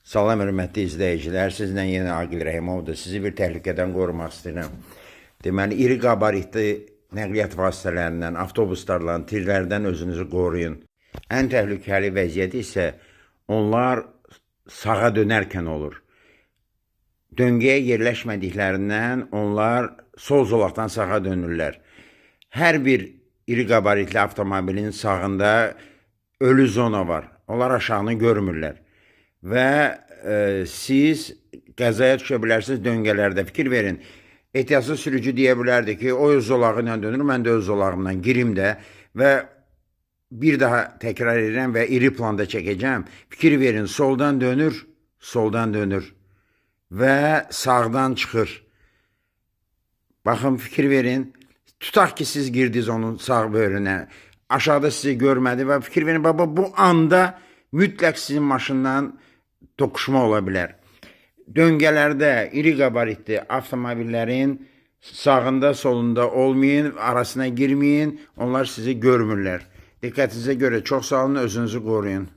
Salam hörmətli izləyicilər, sizlə yenə Aqil Rəhimovdur. Sizi bir təhlükədən qorumaq istəyirəm. Deməli, iri qabaritli nəqliyyat vasitələrindən, avtobuslarla, tirlərdən özünüzü qoruyun. Ən təhlükəli vəziyyət isə onlar sağa dönərkən olur. Döngəyə yerləşmədiklərindən onlar sol zolaqdan sağa dönürlər. Hər bir iri qabaritli avtomobilin sağında ölü zona var. Onlar aşağını görmürlər. Və siz qəzaya düşə bilərsiniz döngələrdə. Fikir verin, ehtiyatsız sürücü deyə bilərdi ki, o öz zolağı ilə dönür, mən də öz zolağımdan girim də və bir daha təkrar edirəm və iri planda çəkəcəm. Fikir verin, soldan dönür, soldan dönür və sağdan çıxır. Baxın, fikir verin. Tutaq ki, siz girdiniz onun sağ böyrünə. Aşağıda sizi görmədi və fikir verin, baba, bu anda mütləq sizin maşından toqquşma ola bilər. Döngələrdə iri qabaritli avtomobillərin sağında, solunda olmayın, arasına girməyin, onlar sizi görmürlər. Diqqətinizə görə çox sağ olun, özünüzü qoruyun.